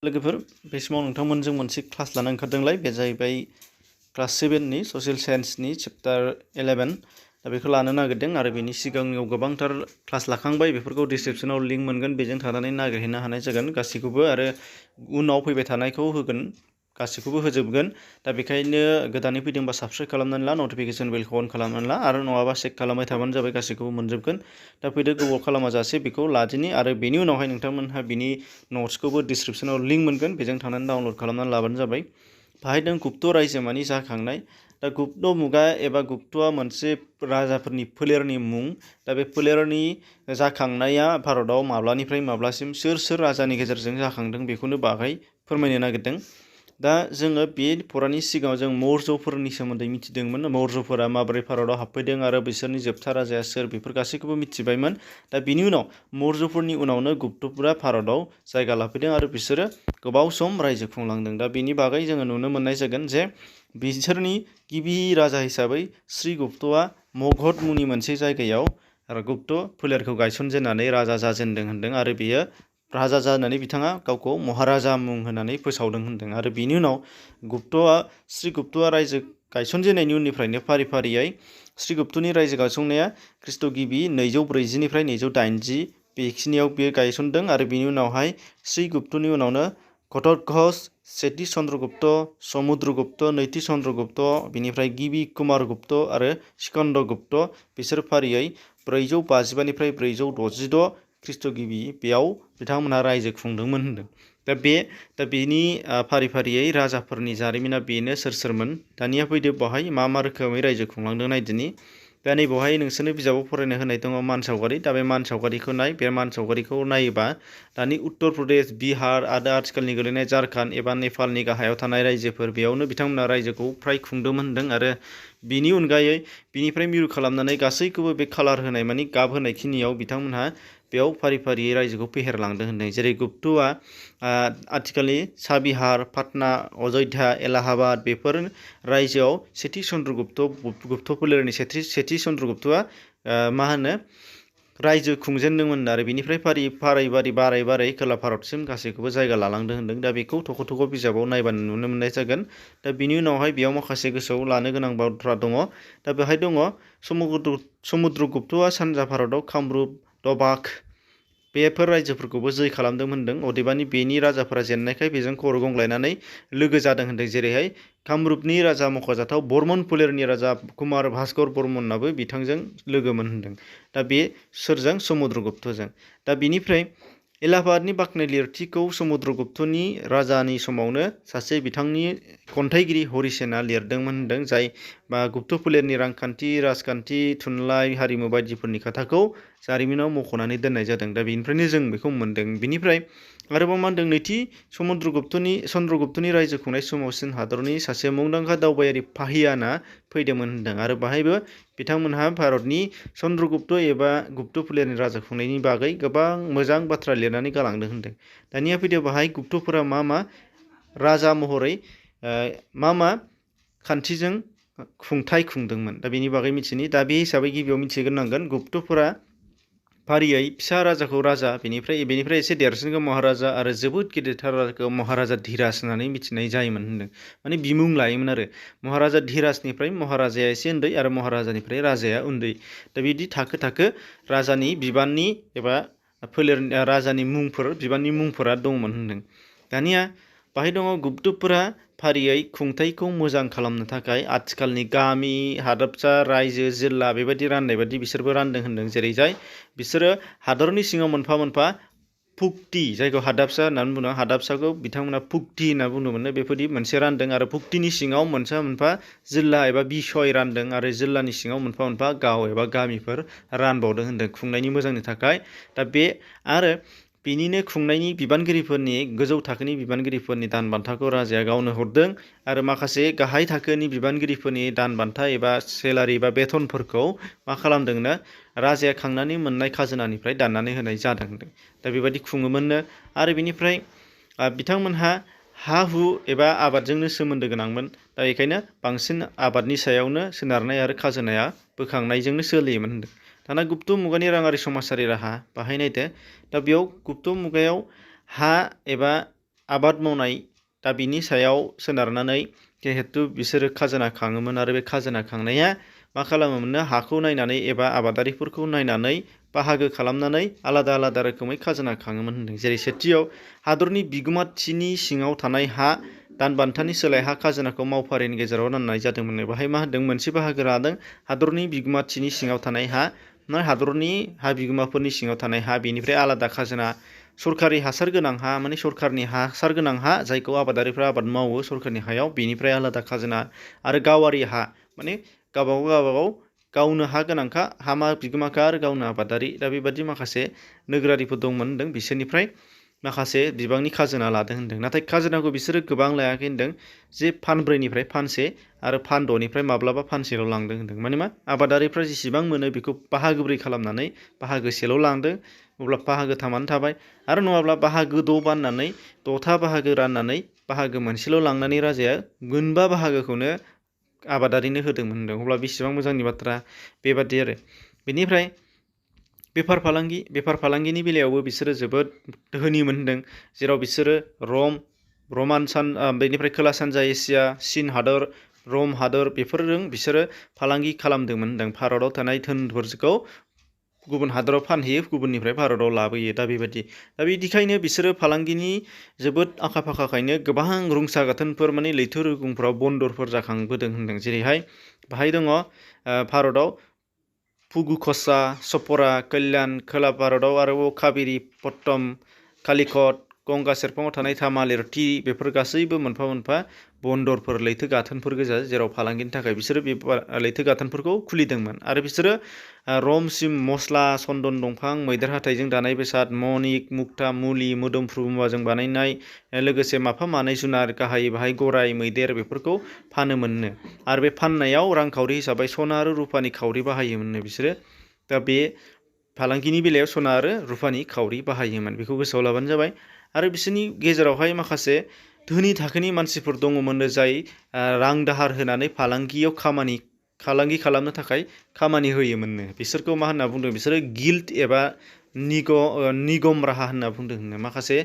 लोगोफोर बे समाव नोंथांमोनजों मोनसे क्लास लानो ओंखारदोंलाय बे जाहैबाय क्लास 7 नि ससियेल साइन्सनि चैप्टार 11 दा बेखौ लानो नागिरदों आरो बेनि सिगाङाव गोबांथार क्लास लाखांबाय बेफोरखौ डिसक्रिप्शनाव लिंक मोनगोन बेजों थांनानै नागिरहैनो हानाय जागोन गासैखौबो आरो उनाव फैबाय थानायखौ होगोन गासैखौबो होजोबगोन दा बेखायनो गोदानै फैदोंबा साबस्क्राइब खालामनानै ला नटिफिकेशन बेलखौ अन खालामनानै ला आरो नङाबा चेक खालामबाय थाबानो जाबाय गासैखौबो मोनजोबगोन दा फैदो गोबाव खालामाजासे बेखौ लादिनि आरो बेनि उनावहाय नोंथांमोनहा बिनि नट्सखौबो डिसक्रिप्शनाव लिंक मोनगोन बेजों थांनानै डाउनलड खालामनानै लाबानो जाबाय बाहाय दं गुप्त रायजोमानि जाखांनाय दा गुप्त मुगा एबा गुप्तआ मोनसे राजाफोरनि फोलेरनि मुं दा बे फोलेरनि जाखांनाया भारतआव माब्लानिफ्राय माब्लासिम सोर राजानि गेजेरजों जाखांदों बेखौनो बाहाय फोरमायनो नागिरदों दा जोङो बे फरानि सिगाङाव जों मौर्यफोरनि सोमोन्दै मिथिदोंमोन मौर्यफोरा माबोरै भारतआव हाबफैदों आरो बिसोरनि जोबथा राजाया सोर बेफोर गासैखौबो मिथिबायमोन दा बिनि उनाव मौर्यफोरनि उनावनो गुप्तफोरा भारतआव जायगा लाफैदों आरो बिसोरो गोबाव सम रायजो खुंलांदों दा बेनि बागै जोङो नुनो मोननाय जागोन जे बिसोरनि गिबि राजा हिसाबै श्रीगुप्तआ मगध मुंनि मोनसे जायगायाव गुप्त फोलेरखौ गायसनजेननानै राजा जाजेनदों होनदों आरो बेयो राजा जानानै बिथाङा गावखौ महाराजा मुं होनानै फोसावदों होनदों आरो बिनि उनाव श्रीगुप्तआ रायजो गायसनजेननायनि उननिफ्रायनो फारि फारियै श्रीगुप्तनि रायजो गायसंनाया खृष्ट गिबि 240 निफ्राय 280 बेखिनियाव बेयो गायसनदों आरो बिनि उनावहाय श्रीगुप्तनि उनावनो घटोत्कच सेथि चन्द्रगुप्त समुद्रगुप्त नैथि चन्द्रगुप्त बिनिफ्राय गिबि कुमारगुप्त आरो स्कन्दगुप्त बिसोर फारियै 455 निफ्राय 466 खृष्ट गिबि बेयाव बिथांमोनहा रायजो खुंदोंमोन होनदों दा बेनि फारि फारियै राजाफोरनि जारिमिना बेनो सोरमोन दानिया फैदो बहाय मा रोखोमै रायजो खुंलांदों नायदिनि दा नै बेवहाय नोंसोरनो बिजाबाव फरायनो होनाय दङ मान सावगारि दा बे मान सावगारिखौ नाय बे मान सावगारिखौ नायोबा दानि उत्तर प्रदेश बिहार आरो आथिखालनि गोलैनाय झारखन्ड एबा नेपालनि गाहायाव थानाय रायजोफोर बेयावनो बिथांमोना रायजोखौ फ्राय खुंदोंमोन होनदों आरो बिनि अनगायै बिनिफ्राय मिरु खालामनानै गासैखौबो बे कालार होनाय मानि गाब होनाय खिनियाव बिथांमोनहा बेयाव फारि फारियै रायजोखौ फेहेरलांदों होनदों जेरै गुप्तआ आथिखालनि साबिहार पाटना अयोध्या एलाहाबाद बेफोर रायजोआव सेथि चन्द्रगुप्त फोलेरनि सेथि चन्द्रगुप्तआ रायजो खुंजेनदोंमोन आरो बिनिफ्राय बारै बारै खोला भारतसिम गासैखौबो जायगा लालांदों होनदों दा बेखौ थख' बिजाबाव नायबानो नुनो मोननाय जागोन दा बिनि उनावहाय बेयाव माखासे गोसोआव लानो गोनां बाथ्रा दङ दा बेहाय दङ समुद्रगुप्तआ सानजा भारतआव कामरुप दबाक बेफोर रायजोफोरखौबो जै खालामदोंमोन होनदों अदेबानि बेनि राजाफोरा जेननायखाय बेजों खर' गंलायनानै लोगो जादों होनदों जेरैहाय कामरुपनि राजा मख'जाथाव बर्मन फोलेरनि राजा कुमार भास्कर बर्मनाबो बिथांजों लोगोमोन होनदों दा बे सोरजों समुद्रगुप्तजों दा बिनिफ्राय एलाहाबादनि बाख्नाय लिरथिखौ समुद्रगुप्तनि राजानि समावनो सासे बिथांनि खन्थाइगिरि हरिसेना लिरदोंमोन होनदों जाय गुप्त फोलेरनि रांखान्थि राजखान्थि थुनलाइ हारिमु बायदिफोरनि खोथाखौ जारिमिनाव मख'नानै दोननाय जादों दा बेनिफ्रायनो जों बेखौ मोनदों बिनिफ्राय आरोबाव मा होनदों नैथि चन्द्रगुप्तनि रायजो खुंनाय समाव चीन हादरनि सासे मुंदांखा दावबायारि फाहियाना फैदोंमोन होनदों आरो बाहायबो बिथांमोनहा भारतनि चन्द्रगुप्त एबा गुप्त फोलेरनि राजा खुंनायनि बागै गोबां मोजां बाथ्रा लिरनानै गालांदों होनदों दानिया फैदो बाहाय गुप्तफोरा मा राजा महरै मा खान्थिजों खुंथाइ खुंदोंमोन दा बेनि बागै मिथिनि दा बे हिसाबै गिबियाव मिथिग्रोनांगोन गुप्तफोरा फारियै फिसा राजाखौ राजा बेनिफ्राय एसे देरसिनखौ महाराजा आरो जोबोद गिदिरथार राजाखौ महाराजा धीराज होननानै मिथिनाय जायोमोन होनदों माने बिमुं लायोमोन आरो महाराजा धीराजनिफ्राय महाराजाया एसे उन्दै आरो महाराजानिफ्राय राजाया उन्दै दा बिदि थाखो राजानि बिबाननि एबा राजानि बिबाननि मुंफोरा दंमोन होनदों दानिया बाहाय दङ गुप्तफोरा फारियै खुंथाइखौ मोजां खालामनो थाखाय आथिखालनि गामि हादाबसा रायजो जिल्ला बेबायदि राननाय बायदि बिसोरबो रानदों होनदों जेरैजाय बिसोरो हादरनि सिङाव मोनफा मोनफा फुक्ति जायखौ हादाबसा होननानै बुङो हादाबसाखौ बिथांमोना फुक्ति होनना बुंनो मोनो बेफोरदि मोनसे रानदों आरो फुक्तिनि सिङाव मोनफा जिल्ला एबा बिसय रानदों आरो जिल्लानि सिङाव मोनफा गाव एबा गामिफोर रानबावदों होनदों खुंनायनि मोजांनि थाखाय दा बे आरो बिनिनो खुंनायनि बिबानगिरिफोरनि गोजौ थाखोनि बिबानगिरिफोरनि दान बान्थाखौ राजाया गावनो हरदों आरो माखासे गाहाय थाखोनि बिबानगिरिफोरनि दान बान्था एबा सेलारि एबा बेथनफोरखौ मा खालामदोंनो राजाया खांनानै मोननाय खाजोनानिफ्राय दाननानै होनाय जादों दा बेबायदि खुङोमोननो आरो बिनिफ्राय बिथांमोनहा हा हु एबा आबादजोंनो सोमोन्दो गोनांमोन दा बेखायनो बांसिन आबादनि सायावनो सोनारनाय आरो खाजोनाया बोखांनायजोंनो सोलियोमोन होनदों दाना गुप्त मुगानि राङारि समाजारि राहा बाहाय नायदो दा बेयाव गुप्त मुगायाव हा एबा आबाद मावनाय दा बिनि सायाव सोनारनानै जिहेतु बिसोरो खाजोना खाङोमोन आरो बे खाजोना खांनाया मा खालामोमोननो हाखौ नायनानै एबा आबादारिफोरखौ नायनानै बाहागो खालामनानै आलादा आलादा रोखोमै खाजोना खाङोमोन होनदों। जेरै सेथियाव हादरनि बिगोमाथिनि सिङाव थानाय हा दानबान्थानि सोलाय हा खाजोनाखौ मावफारिनि गेजेराव राननाय जादोंमोन। बाहाय मा होनदों मोनसे बाहागो लादों हादरनि बिगोमाथिनि सिङाव थानाय हा हादरनि हा बिगोमाफोरनि सिङाव थानाय हा बेनिफ्राय आलादा खाजोना सरकारि हासार गोनां हा माने सरकारनि हासार गोनां हा जायखौ आबादारिफ्रा आबाद मावो सरकारनि हायाव बेनिफ्राय आलादा खाजोना आरो गावारि हा माने गावबागाव गावनो हा गोनांखा हा मा बिगोमाखा आरो गावनो आबादारि दा बेबादि माखासे नोगोरारिफोर दंमोन होनदों बिसोरनिफ्राय माखासे बिबांनि खाजोना लादों होनदों। नाथाय खाजोनाखौ बिसोरो गोबां लायाखै होनदों जे फानब्रैनिफ्राय फानसे आरो फानद'निफ्राय माब्लाबा फानसेल' लांदों होनदों। माने मा आबादारिफ्रा जेसेबां मोनो बेखौ बाहागोब्रै खालामनानै बाहागोसेल' लांदों अब्ला बाहागोथामानो थाबाय आरो नङाब्ला बाहागो द' बाननानै द'था बाहागो राननानै बाहागो मोनसेल' लांनानै राजाया मोनबा बाहागोखौनो आबादारिनो होदोंमोन होनदों। अब्ला बेसेबां मोजांनि बाथ्रा बेबादि आरो बेनिफ्राय बेफार फालांगिनि बेलायावबो बिसोरो जोबोद धोनिमोन होनदों जेराव बिसोरो बेनिफ्राय खोला सानजा एसिया चीन हादर रम हादर बेफोरजों बिसोरो फालांगि खालामदोंमोन होनदों। भारताव थानाय धोनफोरखौ गुबुन हादराव फानहैयो गुबुननिफ्राय भारताव लाबोयो दा बेबायदि दा बिदिखायनो बिसोरो फालांगिनि जोबोद आखा फाखाखायनो गोबां रुंसा गाथोनफोर माने लैथो रुगुंफोराव बन्दरफोर जाखांबोदों होनदों। जेरैहाय बाहाय दङ भारताव फुगुखसा चपरा कल्याण खोला भारताव आरोबाव काबेरी पट्टम कालिकट गंगा सेरफाङाव थानाय तामालिरटी बेफोर गासैबो मोनफा मोनफा बन्दरफोर लैथो गाथोनफोर गोजा जेराव फालांगिनि थाखाय बिसोरो बे लैथो गाथोनफोरखौ खुलिदोंमोन आरो बिसोरो रमसिम मस्ला चन्दन दंफां मैदेर हाथाइजों दानाय बेसाद मणिक मुक्ता मुलि मोदोमफ्रु मुवाजों बानायनाय लोगोसे माफा मानै जुनार गाहायै बाहाय गराइ मैदेर बेफोरखौ फानोमोननो आरो बे फाननायाव रांखावरि हिसाबै सना आरो रुपानि खावरि बाहायोमोननो बिसोरो दा बे फालांगिनि बेलायाव सना आरो रुपानि खावरि बाहायोमोन बेखौ गोसोआव लाबानो जाबाय। आरो बिसोरनि गेजेरावहाय माखासे धोनि थाखोनि मानसिफोर दङमोननो जाय रां दाहार होनानै फालांगि खालामनो थाखाय खामानि होयोमोननो बिसोरखौ मा होनना बुंदों बिसोरो गिल्ड एबा निगम राहा होनना बुंदों होननो माखासे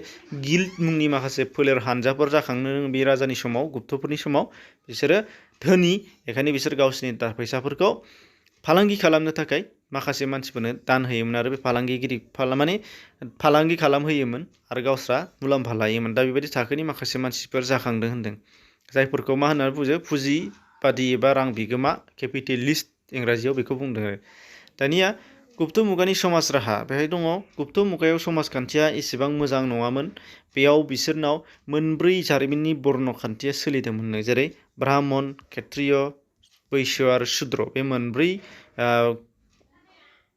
गिल्ड मुंनि माखासे फोलेर हानजाफोर जाखांनो बे राजानि समाव गुप्तफोरनि समाव बिसोरो धोनि बेखायनो बिसोर गावसोरनि फैसाफोरखौ फालांगि खालामनो थाखाय माखासे मानसिफोरनो दान होयोमोन आरो बे फालांगि खालामहोयोमोन आरो गावस्रा मुलाम्फा लायोमोन। दा बेबायदि थाखोनि माखासे मानसिफोर जाखांदों होनदों जायफोरखौ मा होननानै बुङो फुजिबादि एबा रां बिगोमा केपिटेलिस्ट इंराजियाव बेखौ बुंदों आरो। दानिया गुप्त मुगानि समाज राहा बेहाय दङ गुप्त मुगायाव समाजखान्थिया एसेबां मोजां नङामोन बेयाव बिसोरनाव मोनब्रै जारिमिननि बर्न खान्थिया सोलिदोंमोननो जेरै ब्राह्मण क्षत्रिय बैश्य आरो शूद्र बे मोनब्रै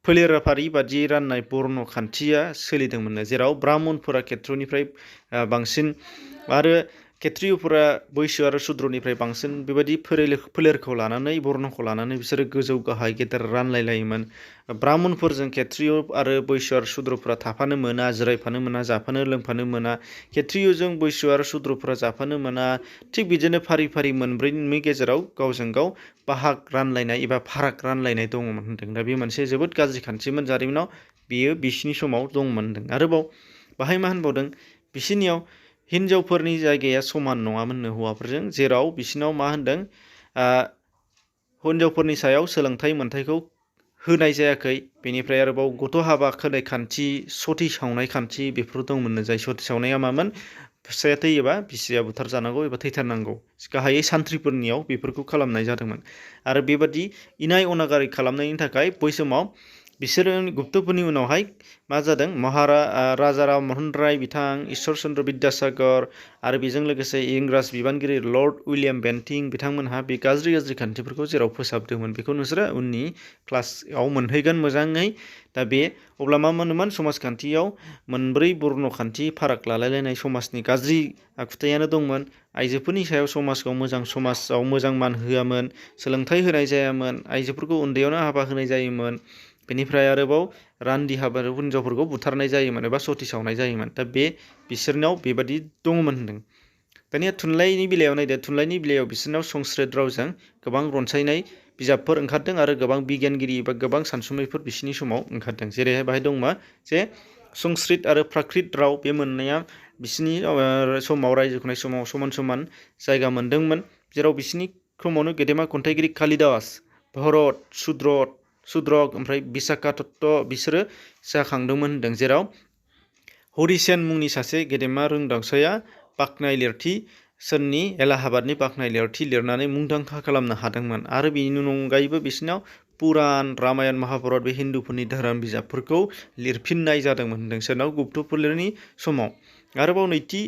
फोलेराफारि बादियै राननाय बर्न खान्थिया सोलिदोंमोननो जेराव ब्राह्मणफोरा क्षेत्रनिफ्राय बांसिन आरो क्षत्रियफोरा बैश्य आरो शूद्रनिफ्राय बांसिन बेबायदि फोलेरखौ लानानै बर्नखौ लानानै बिसोरो गोजौ गाहाय गेदेर रानलायलायोमोन। ब्राह्मणफोरजों क्षत्रिय आरो बैश्य आरो शूद्रफोरा थाफानो मोना जिरायफानो मोना जाफानो लोंफानो मोना क्षत्रियजों बैश्य आरो शूद्रफोरा जाफानो मोना थिग बिदिनो फारि फारि मोनब्रैनि गेजेराव गावजों गाव बाहाग रानलायनाय एबा फाराग रानलायनाय दङमोन होनदों। दा बे मोनसे जोबोद गाज्रि खान्थिमोन जारिमिनाव बेयो बिसिनि समाव दंमोन होनदों। आरोबाव बाहाय मा होनबावदों बिसोरनियाव हिनजावफोरनि जायगाया समान नङामोननो हौवाफोरजों जेराव बिसिनाव मा होनदों हिनजावफोरनि सायाव सोलोंथाइ मोनथायखौ होनाय जायाखै बेनिफ्राय आरोबाव गथ' हाबा खोनाय खान्थि सति सावनाय खान्थि बेफोर दंमोननो जाय सति सावनाया मामोन फिसाया थैयोबा बिसिया बुथारजानांगौ एबा थैथारनांगौ गाहायै सान्थ्रिफोरनियाव बेफोरखौ खालामनाय जादोंमोन आरो बेबादि इनाय अनागारि खालामनायनि थाखाय बै समाव बिसोरो गुप्तफोरनि उनावहाय मा जादों राजा राममोहन राय बिथां ईश्वर चन्द्र विद्यासागर आरो बेजों लोगोसे इंराज बिबानगिरि लर्ड उइलियाम बेन्टिं बिथांमोनहा बे गाज्रि खान्थिफोरखौ जेराव फोसाबदोंमोन बेखौ नोंसोरो उननि क्लासाव मोनहैगोन मोजाङै। दा बे अब्ला मा मोनोमोन समाजखान्थियाव मोनब्रै बर्न खान्थि फाराग लालायलायनाय समाजनि गाज्रि आखुथायानो दंमोन। आइजोफोरनि सायाव समाजाव मोजां मान होआमोन सोलोंथाइ होनाय जायामोन आइजोफोरखौ उन्दैयावनो हाबा होनाय जायोमोन बेनिफ्राय आरोबाव रान्दि हाबा हिनजावफोरखौ बुथारनाय जायोमोन एबा सति सावनाय जायोमोन। दा बिसोरनाव बेबादि दङमोन होनदों। दानिया थुनलाइनि बेलायाव नायदो थुनलाइनि बेलायाव बिसोरनाव संस्कृत रावजों गोबां रनसायनाय बिजाबफोर ओंखारदों आरो गोबां बिगियानगिरि एबा गोबां सानसुमैफोर बिसोरनि समाव ओंखारदों जेरैहाय बाहाय दंमा जे संस्कृत आरो प्राकृत राव बे मोननैया बिसिनि समाव रायजो खुंनाय समाव समान समान जायगा मोनदोंमोन, जेराव बिसिनि समावनो गेदेमा खन्थाइगिरि कालिदास, भरत, सुद्रक ओमफ्राय बिशाखातत्त बिसोरो जाखांदोंमोन होनदों, जेराव हरिसेन मुंनि सासे गेदेमा रोंदांसाया बाख्नाय लिरथि सोरनि एलाहाबादनि बाख्नाय लिरथि लिरनानै मुंदांखा खालामनो हादोंमोन। आरो बेनि अनगायैबो बिसिनाव पुराण, रामायण, महाभारत बे हिन्दुफोरनि धोरोम बिजाबफोरखौ लिरफिननाय जादोंमोन होनदों सोरनाव गुप्त फोलेरनि समाव। आरोबाव नैथि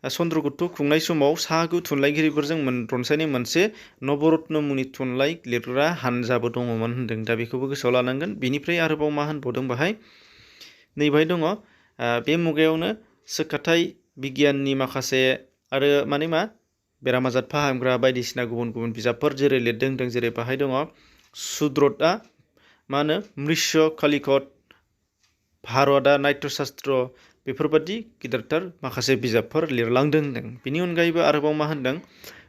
चन्द्रगुप्त खुंनाय समाव साहागु थुनलाइगिरिफोरजों रनसायनाय मोनसे नवरत्न मुंनि थुनलाइ लिरग्रा हानजाबो दङमोन होनदों। दा बेखौबो गोसोआव लानांगोन। बिनिफ्राय आरोबाव मा होनबावदों बाहाय, नैबाहाय दङ बे मुगायावनो सोखाथाइ बिगियाननि माखासे आरो माने मा बेराम आजार फाहामग्रा बायदिसिना गुबुन गुबुन बिजाबफोर जेरै लिरदों होनदों। जेरै बाहाय दङ सुद्रतआ मा होनो मृष्य कालिकट, भारतआ नाट्यशास्त्र, बेफोरबादि गिदिरथार माखासे बिजाबफोर लिरलांदों होनदों। बेनि अनगायैबो आरोबाव मा होनदों,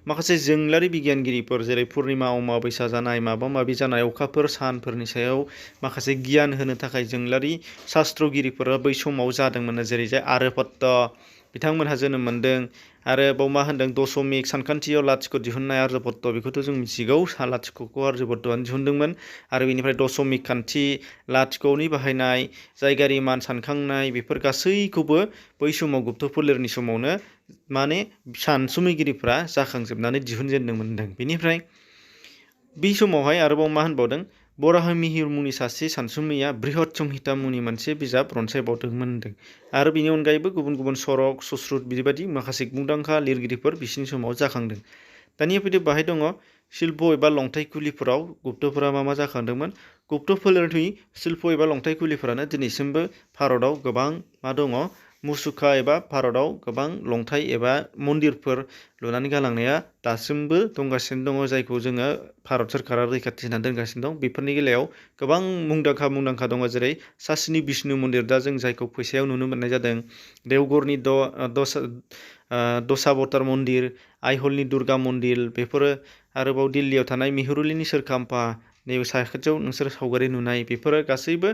माखासे जोंलारि बिगियानगिरिफोर जेरै पुर्निमा अमाबैसा जानाय, माबा माबि जानाय, अखाफोर सानफोरनि सायाव माखासे गियान होनो थाखाय जोंलारि शास्त्रगिरिफोरा बै समाव जादोंमोन। जेरैजाय आर्यभट्ट बिथांमोनहा जोनोम मोनदों। आरो बाव मा होनदों, दशमिक सानखान्थियाव लाथिख' दिहुननाय आर्यभट्ट, बेखौथ' जों मिथिगौ, लाथिख'खौ आर्यभट्टआनो दिहुनदोंमोन। आरो बेनिफ्राय दशमिक खान्थि, लाथिख'नि बाहायनाय, जायगायारि मान सानखांनाय, बेफोर गासैखौबो बै समाव गुप्त फोलेरनि समावनो माने सानसुमैगिरिफ्रा जाखांजोबनानै दिहुनजेनदोंमोन होनदों। बेनिफ्राय बे समावहाय आरोबाव मा होनबावदों, बराहमिहिर मुंनि सासे सानसुमैया बृहत संहिता मुंनि मोनसे बिजाब रनसायबावदोंमोन होनदों। आरो बेनि अनगायैबो गुबुन गुबुन सरक, सुश्रुत बेबायदि माखासे मुंदांखा लिरगिरिफोर बिसिनि समाव जाखांदों। दानिया फैदो बाहाय दङ शिल्प एबा लंथाइ खुलिफोराव गुप्तफोरा मा मा जाखांदोंमोन। गुप्त फोलेरनि शिल्प एबा लंथाइ खुलिफोरानो दिनैसिमबो भारताव गोबां मा दङ, मुसुखा एबा भारताव गोबां लंथाइ एबा मन्दिरफोर लुनानै गालांनाया दासिमबो दंगासिनो दङ, जायखौ जोङो भारत सोरखारा रैखाथि होनानै दोनगासिनो दं। बेफोरनि बेलायाव गोबां मुंदांखा दङ, जेरै सासिनि बिष्णु मन्दिर, दा जों जायखौ फैसायाव नुनो मोननाय जादों, देवगड़नि दशावतार मन्दिर, आइहलनि दुर्गा मन्दिर, बेफोरो आरोबाव दिल्लीयाव थानाय मेहरुलिनि सोरखाम्फा, नैबे साखाथियाव नोंसोर सावगारि नुनाय, बेफोरो गासैबो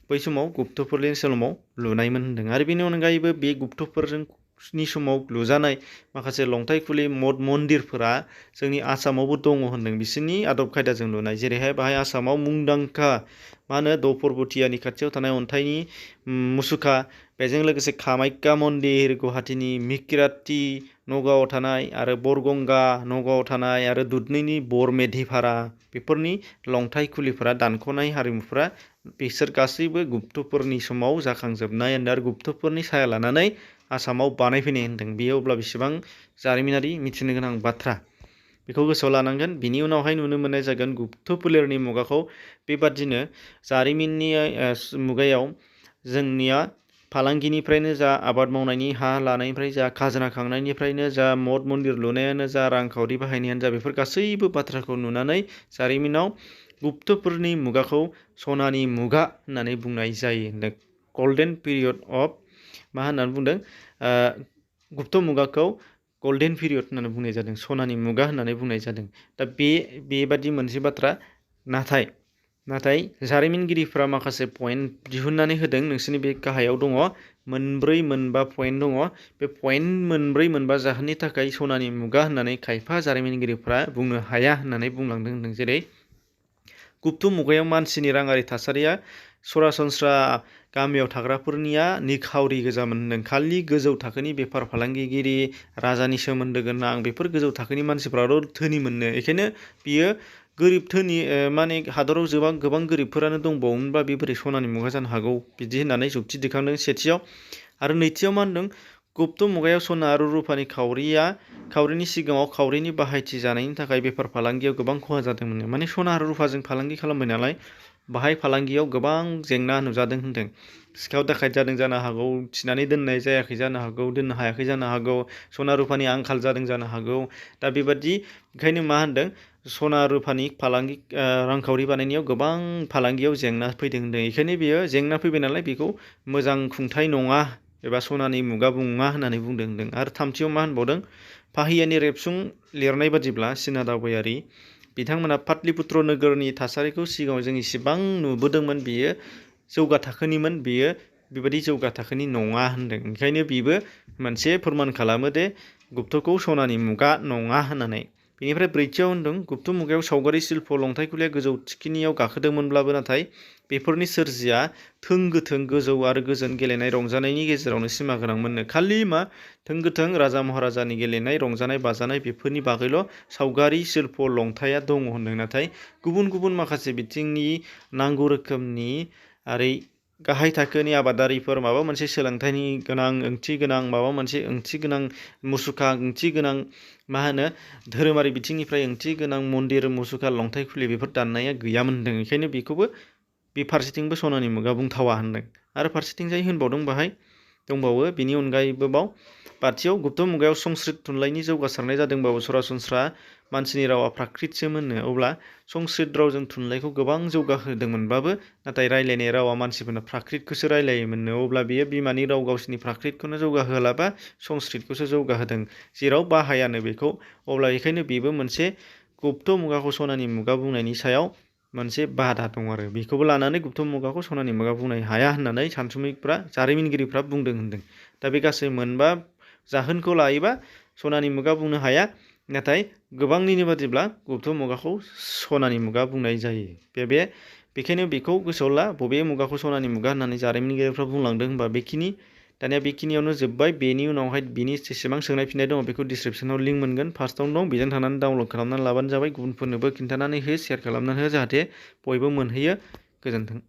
बै समाव गुप्त फोलेरनि समाव लुनायमोन होनदों। आरो बेनि अनगायैबो बे गुप्तफोरनि समाव लुजानाय माखासे लंथाइ खुलि मठ मन्दिरफोरा जोंनि आसामावबो दङ होनदों, बिसोरनि आदब खायदाजों लुनाय। जेरैहाय बाहाय आसामाव मुंदांखा मा होनो द'पर्बतीयानि खाथियाव थानाय अन्थाइनि मुसुखा, बेजों लोगोसे कामाख्या मन्दिर, गुवाहाटीनि मिकिराती नगावआव थानाय, आरो बरगंगा नगावआव थानाय, आरो दुधनैनि बरमेधिपारा, बेफोरनि लंथाइ खुलिफोरा दानख'नाय हारिमुफोरा बिसोर गासैबो गुप्तफोरनि समाव जाखांजोबनाय होनदों। आरो गुप्तफोरनि साया लानानै आसामाव बानायफैनाय होनदों। बेयो अब्ला बेसेबां जारिमिनारि मिथिनो गोनां बाथ्रा, बेखौ गोसोआव लानांगोन। बिनि उनावहाय नुनो मोननाय जागोन गुप्त फोलेरनि मुगाखौ बेबादिनो जारिमिननि मुगायाव जोंनिया फालांगिनिफ्रायनो जा, आबाद मावनायनि हा लानायनिफ्राय जा, खाजोना खांनायनिफ्रायनो जा, मठ मन्दिर लुनायानो जा, रांखावरि बाहायनायानो जा, बेफोर गासैबो बाथ्राखौ नुनानै जारिमिनाव गुप्तफोरनि मुगाखौ सनानि मुगा होननानै बुंनाय जायो होनदों। गल्डेन पिरियड अफ मा होननानै बुंदों, गुप्त मुगाखौ गल्डेन पिरियड होननानै बुंनाय जादों, सनानि मुगा होननानै बुंनाय जादों। दा बेबादि मोनसे बाथ्रा। नाथाय जारिमिनगिरिफ्रा माखासे पइन्ट दिहुननानै होदों, नोंसोरनि बे गाहायाव दङ मोनब्रै मोनबा पइन्ट दङ। बे पइन्ट मोनब्रै मोनबा जाहोननि थाखाय सनानि मुगा होननानै खायफा जारिमिनगिरिफ्रा बुंनो हाया होननानै बुंलांदों होनदों। जेरै गुप्त मुगायाव मानसिनि राङारि थासारिया सरासनस्रा गामियाव थाग्राफोरनिया निखावरि गोजामोन होनदों। खालि गोजौ थाखोनि बेफार फालांगिगिरि, राजानि सोमोन्दो गोनां, बेफोर गोजौ थाखोनि मानसिफ्राल' धोनि मोननो। बेखायनो बियो गोरिब धोनि माने हादराव गोबां गोरिबफोरानो दंबावोमोनबा बे बोरै सनानि मुगा जानो हागौ, बिदि होननानै जुक्ति दिखांदों सेथियाव। आरो नैथियाव मा होनदों, गुप्त मुगायाव सना आरो रुपानि खावरिनि सिगाङाव खावरिनि बाहायथि जानायनि थाखाय बेफार फालांगियाव गोबां खहा जादोंमोन। माने सना आरो रुपाजों फालांगि खालामबाय नालाय, बाहाय फालांगियाव गोबां जेंना नुजादों होनदों। सिखाव दाखायत जादों जानो हागौ, थिनानै दोननाय जायाखै जानो हागौ, दोननो हायाखै जानो हागौ, सना रुपानि आंखाल जादों जानो हागौ। दा बेबादि ओंखायनो मा होनदों, सना रुपानि फालांगि रांखावरि बानायनायाव गोबां फालांगियाव जेंना फैदों होनदों। बेखायनो बियो जेंना फैबाय नालाय बेखौ मोजां खुंथाय नङा एबा सनानि मुगा बुङा होननानै बुंदों होनदों। आरो थामथियाव मा होनबावदों, पाहियानि रेबसुं लिरनाय बादिब्ला चीना दावबायारि बिथांमोना पाटलिपुत्र नोगोरनि थासारिखौ सिगाङाव जों इसेबां नुबोदोंमोन, बेयो जौगा थाखोनिमोन, बेयो बेबायदि जौगा थाखोनि नङा होनदों। ओंखायनो बेबो मोनसे फोरमान खालामो दे गुप्तखौ सनानि मुगा नङा होननानै। बेनिफ्राय ब्रैथियाव होनदों गुप्त मुगायाव सावगारि शिल्प लंथाइ खुलिया गोजौ थिखिनियाव गाखोदोंमोनब्लाबो नाथाय बेफोरनि सोरजिया थों गोथों गोजौ आरो गोजोन गेलेनाय रंजानायनि गेजेरावनो सिमा गोनांमोननो। खालि मा थों गोथों राजा महाराजानि गेलेनाय रंजानाय बाजानाय बेफोरनि बागैल' सावगारि शिल्प लंथाया दङ होनदों। नाथाय गुबुन गुबुन माखासे बिथिंनि नांगौ रोखोमनि आरो गाहाय थाखोनि आबादारिफोर माबा मोनसे सोलोंथाइनि गोनां ओंथि गोनां माबा मोनसे ओंथि गोनां मुसुखा ओंथि गोनां मा होनो धोरोमारि बिथिंनिफ्राय ओंथि गोनां मन्दिर मुसुखा लंथाइ खुलि बेफोर दाननाया गैयामोन होनदों। ओंखायनो बेखौबो बे फारसेथिंबो सनानि मुगा बुंथावा होनदों। आरो फारसेथिंजाय होनबावदों बाहाय दंबावो बेनि अनगायैबो बाव बाथियाव गुप्त मुगायाव संस्कृत थुनलाइनि जौगासारनाय जादोंबाबो सरासनस्रा मानसिनि रावा प्राकृतसोमोननो। अब्ला संस्कृत रावजों थुनलाइखौ गोबां जौगाहोदोंमोनबाबो नाथाय रायलायनाय रावा मानसिफोरना प्राकृतखौसो रायलायोमोननो। अब्ला बेयो बिमानि राव गावसिनि प्राकृतखौनो जौगाहोलाबा संस्कृतखौसो जौगाहोदों जेराव बाहायानो बेखौ। अब्ला बेखायनो बेबो मोनसे गुप्त मुगाखौ सनानि मुगा बुंनायनि सायाव मोनसे बादा दं आरो बेखौबो लानानै गुप्त मुगाखौ सनानि मुगा बुंनो हाया होननानै सानसुमैफ्रा जारिमिनगिरिफ्रा बुंदों होनदों। दा बे गासै मोनबा जाहोनखौ लायोबा सनानि मुगा बुंनो हाया। नाथाय गोबांनिनो बादिब्ला गुप्त मुगाखौ सनानि मुगा बुंनाय जायो। बेखायनो बेखौ गोसोआव ला बबे मुगाखौ सनानि मुगा होननानै जारिमिनगिरिफ्रा बुंलांदों होनबा बेखिनि। दानिया बेखिनियावनो जोब्बाय। बेनि उनावहाय बिनि जेसेबां सोंनाय फिननाय दङ बेखौ डिसक्रिपसनाव लिंक मोनगोन फार्स्टआवनो दं बेजों थांनानै डाउनलड खालामनानै लाबानो जाबाय। गुबुनफोरनोबो खिन्थानानै हो शेयार खालामनानै हो जाहाथे बयबो मोनहैयो। गोजोन्थों।